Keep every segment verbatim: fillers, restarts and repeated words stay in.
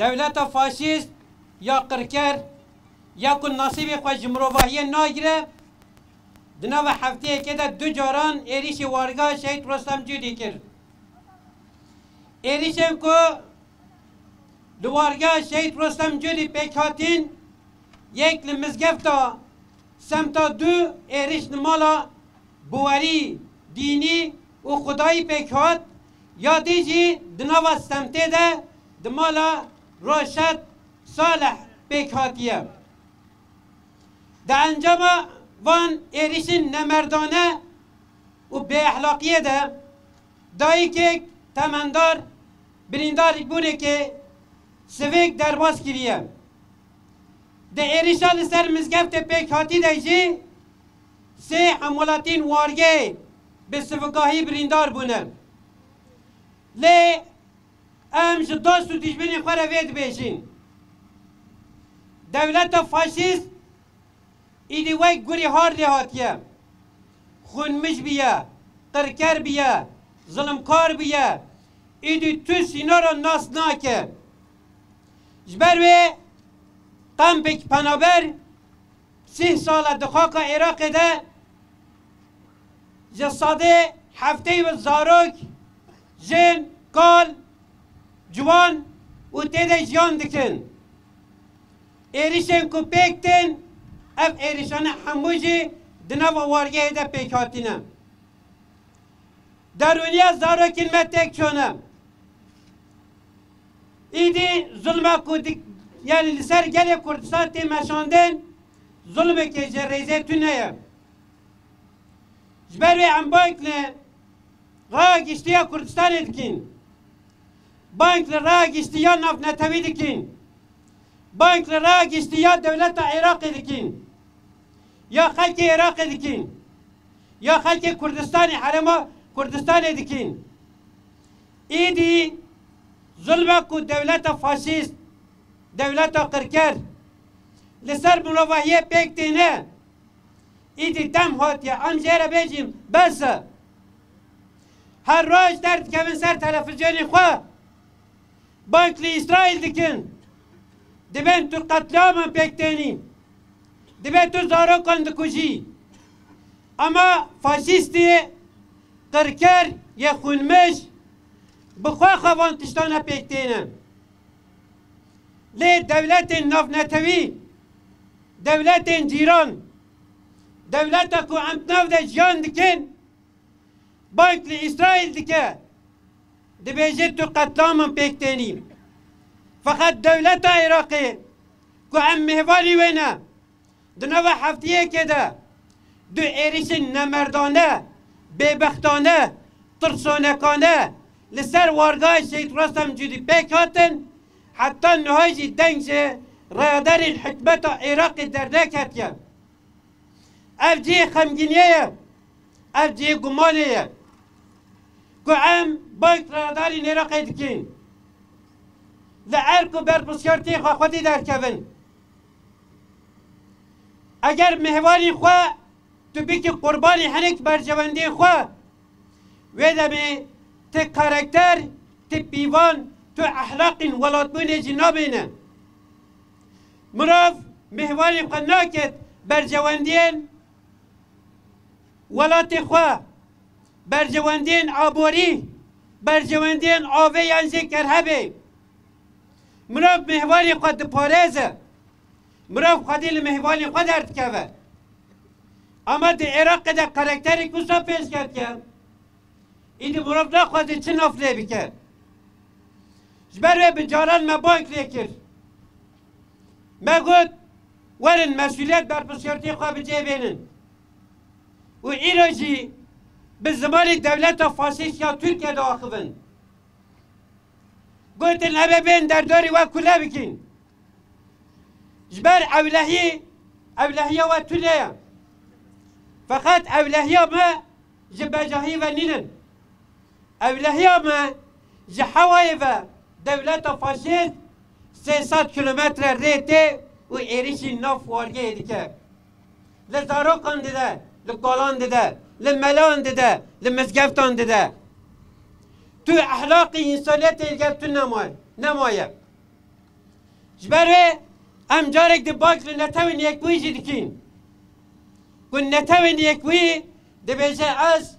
Dewleta faşîst ya qirker ya ku nasîbê xwe ji mirovahiyê nagire, di nava hefteyekê de du caran êrîşî wargeha Şehîd Rostem Cûdî kir. Êrîşên ku li wargeha Şehîd Rostem Cûdî pêk hatîn, yek li mizgefta semta du êrîş li mala biwerî dînî û xwedayî pêk hat, ya dî jî di nava semtê de di mala Roşet Salih pêk hatiye. Di encama van êrîşên nemerdane û bêexlaqiyê de dayikek temendar birîndarîbûnekê sivik derbas kiriye. Di êrîşa li ser mizgeftê pêkhatî de jî sê hemwelatîn wargeyê bi sivikahî birîndar bûne. Lê em ji dost û dijminên xwe re vê dibêjin. Dewleta faşîst îdî wek gurî har lê hatiye. Xwînmij biye, qirker biye, zilimkar biye, îdî tu sînora nas nake. Ji ber wê kampek penaber sîh sal e di xaka Iraqê de ji sedê heftê ve zarok, jin, kal, ciwan û tê de jiyan dikin. Êrîşên ku pêk tên, ev êrîşane hemû jî di nava wargehê de pêk hatine. Derûniya zarokên me têk çûne. Îdî zulma ku di-, yanî li ser gelê Kurdistan tê meşandin, zulmekê ji rêzê tune ye. Ji ber wê em bang li raya giştî ya Kurdistanê dikin. Bang li raya giştî ya navnetewî dikin. Bang li raya giştî ya dewleta Iraqê dikin. Ya xelkê Iraqê dikin. Ya xelkê Kurdistanê, herêma Kurdistanê dikin. Îdî zulma ku dewleta faşîst, dewleta qirker li ser mirovahiyê pêk têne, îdî dem hatiye, em jê re bêjin, bes e. Her roj derdikevin ser televîzyonê xwe, bang li Îsraîl dikin. Dibên tu qetliaman pêk tênî. Dibê tu zarokan dikujî. Ama faşîstê, qirker yê xwînmij bi xwe xwe van tiştane pêk têne. Lê dewletên navnetewî, dewletên cîran, dewleta ku em di nav de jiyan dikin, bang li Îsraîl dike, dibêje tu qetlaman pêk tênî. Feqet dewleta Iraqê ku em mêvanî wê ne, di nava heftiyekê de du êrîşên nemerdane, bêbextane, tirsonekane li ser wargehê Şehîd Rostem Cûdî pêk hatin, heta niha jî deng ji rayadarên hikûmeta Iraqê derneketiye. Ev cihê xemgîniyê ye, ev cihê gumanê ye. Ku em bang rayadarên Iraqê dikin, li erk û berpirsiyartiyê xwe xwedî derkevin. Eger mêvanên xwe tu bikî qurbanê hinek berjewendiyên xwe, wê demê ti karakter, ti pîvan, tu ehlaqên welatbûnê jî nabêne. Mirov mêvanê xwe naket berjewendiyên welatê xwe, berjewendiyên aborî, berjewendiyên avê yan jî kerhebê. Mirov mêvanê xwe diparêze. Mirov xwedî li mêvanê xwe derdikeve. Ama di Iraqê de karakterek wisa pêş ketiye. Îdî mirov naxwaze çi nav lê bike. Ji ber wê bi caran me bang lê kir. Me got, werin mesûliyet berpirsiyartiyê xwe bi cihê bênin. Û îro jî bi zimanê dewleta faşîst ya Tirkiye diaxivin. Gotin, em ê bên derdarî we kule bikin. Ji ber ewlehî, ewlehiya we tune ye. Feqet ewlehiya me ji bejahî ve nînin. Ewlehiya me ji hewayê ve dewleta faşîst sê sed kilometre rê tê û êrîşî nav wargehê dike. Li zarokan dide, li kolan dide, li melan dide, li mizgeftan dide. Tu ehlaqî însaniyetê li gel tu nemaye, nemaye. Ji ber wê em carek di bak li Netewên Yekbûyî jî dikin. Ku Netewên Yekbûyî dibêje ez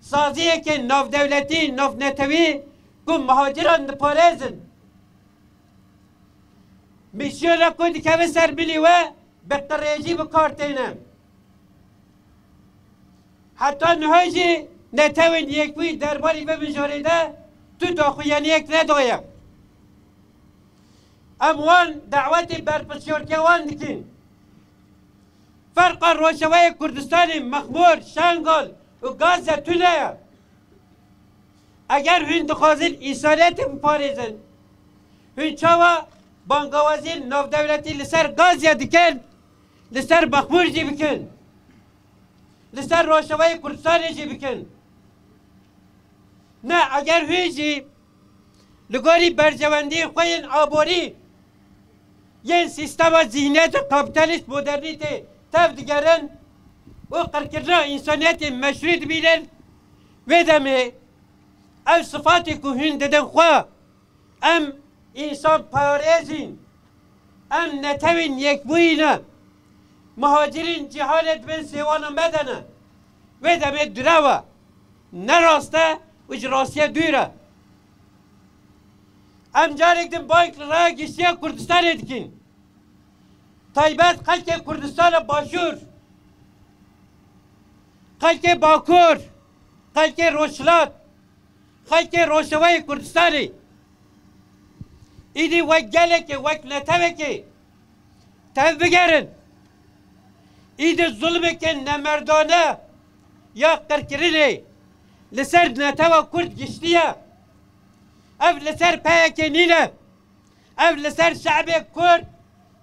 saziyeke navdewletî, navnetewî ku muhaciran diparêzin. Mîsyona ku dikeve ser bilî we bi qirêjî bi kar têne. Heta niha jî Netewên Yekbûyî derbarî vê mijarê de tu daxuyaniyek nedaye. Em wan dawetê berpirsiyartiya wan dikin. Ferqa Rojavayê Kurdistanê Mexmûr, Şengal û Gazze tune ye. Eger hûn dixwazin însaniyetê biparêzin, hûn çawa bangawazî navdewletî li ser Gazze dikin, li ser Mexmûr jî bikin, li ser Rojavayê Kurdistanê jî bikin? Ne, eger hûn jî li gorî berjewendiyên xwe yên aborî yên sîstema zîhniyeta kapîtalîst modernîtê tev digerin û qirkirina însaniyetê meşrû dibînin, wê demê ev sifatê ku hûn didin xwe, em însanparêzîn, em Netewên Yekbûyî ne, muhacirên cîhanê di bin sêwana me de ne, wê demê direw e, ne rast e û ji rastiyê dûr e. Em carek din bang li raya giştiya Kurdistanê dikin. Taybet xelkê Kurdistana Başûr, xelkê Bakur, xelkê Rojhilat, xelkê Rojavayê Kurdistanê. Îdî wek gelekê, wek netewekê tev bigerin. Îdî zulmeke nemerdane ya qirkirinê li ser netewa Kurd giştiye. Ev li ser P Y K nîne. Ev li ser şe'bê Kurd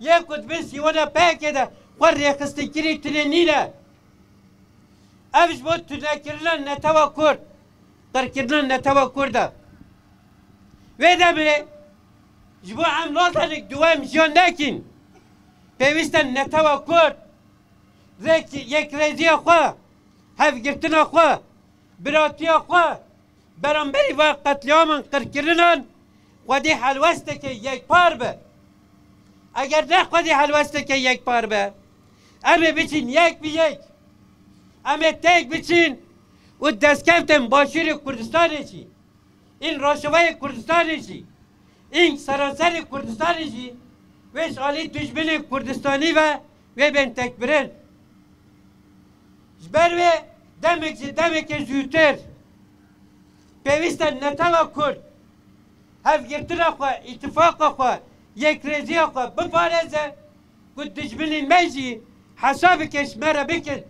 yê ku di bin sîwana P Y K de xwe rêxistinkirî tune nîne. Ev ji bo tunekirina netewa Kurd, qirkirina netewa Kurd e. Wê demê ji bo em nazanik di we em jiyan nekin. Pêwîst e netewa Kurd rêk-, yekrêziya xwe, hevgirtina xwe, biratiya xwe, beramberî van qetlîaman, qirkirinan xwedî helwesteke yekpar be. Eger ne xwedî helwesteke yekpar be, em ê biçin yek bi yek. Em ê tek biçin û destkevtên Başûrê Kurdistanê jî, ên Rojavayê Kurdistanê jî, ên seranserê Kurdistanê jî wê ji alî dijminên Kurdistanî ve wê bên tekbirin. Ji ber wê demek ji demeke zûtir pêwîst e netewa Kurd hevgirtina xwe, îtifaqa xwe, yekrêziya xwe biparêze ku dijminên me jî hesabeke ji me re bikin.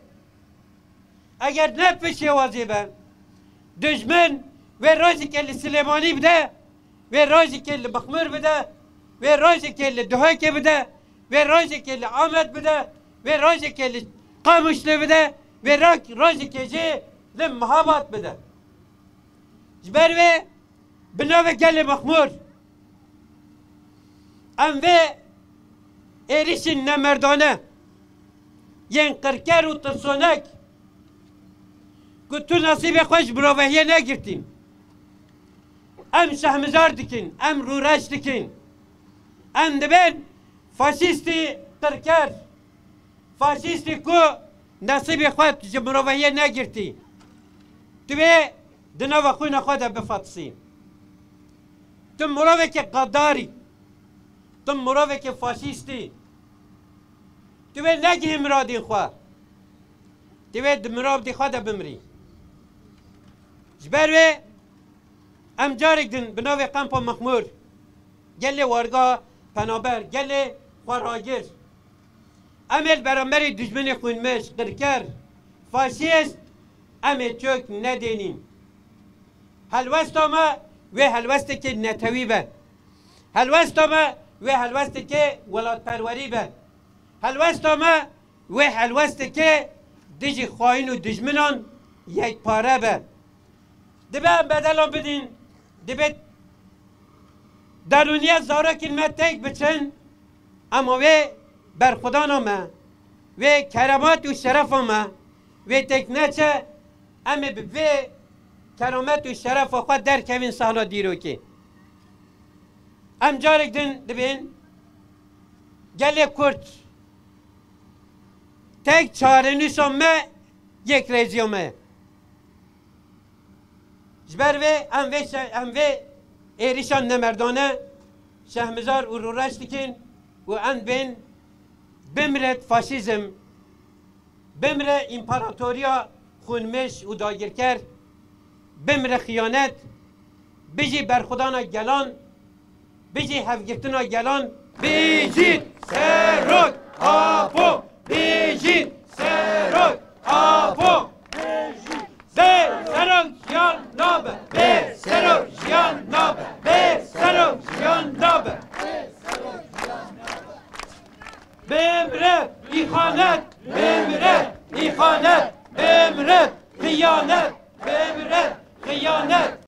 Eger ne bi şêwazê be, dijmin wê rojekê li Silêmanî bide, wê rojekê li Mixmir bide, wê rojekê li Duhokê bide, wê rojekê li Amed bide, wê rojekê li Qamişlo bide, wê ro-, rojekê jî li Mihabat bide. Ji ber wê bi navê gelê Mexmûr em vê êrişên nemerdane yên qirker û tirsonek ku tu nesîbê xwe ji mirovehiyê negirtî, em şehmizar dikin, em rûreş dikin. Em dibên faşîstî qirker, faşîstî ku nesîbê xwe ji mirovehiyê negirtî, divê di nava xwîna xwe de bifatisî. Tu mirovekî qedarî, tu mirovekî faşîstî. Tu vê negihî miradên xwe. Tu vê di miradê xwe de bimirî. Ji ber wê em carek din bi navê Kampa Mexmûr, gelê warga penaber, gelê xweragir, em ê li beramberî dijminê xwînmiş, qirker, faşîst, em ê çök nedênîn. Helwesta me wê helwestekê netewî be. Helwesta me wê helwestekê welatperwerî be. Helwesta me wê helwestekê dijî xayîn û dijminan yekpare be. Dibe em bedelan bidîn, dibe derûniya zarokên me têk biçin, ama wê berxwedana me, wê keramet û şerefa me, wê têk neçe, em ê bi vê keramet û şerefa xwe derkevin sahna dîrokê. Em carek din dibên Gelê Kurd, tek çarenûsa me yekrêziya me ye. Ji ber vê em vê şe-, em vê êrişa nemerdane şehmizar û rûreş dikin û em bên bimre faşîzm, bimre împaratoriya xûnmiş û dagirker, bimre xiyanet, bijî berxwedana gelan, bijî hevgirtina gelan. Bijî Serok Apo! Bijî Serok Apo! Bê Serok jiyan nabe! Bê Serok jiyan nabe! Bê Serok jiyan nabe! Bimre îxanet! Bimre îxanet! Bimre xiyanet! Bimre xiyanet!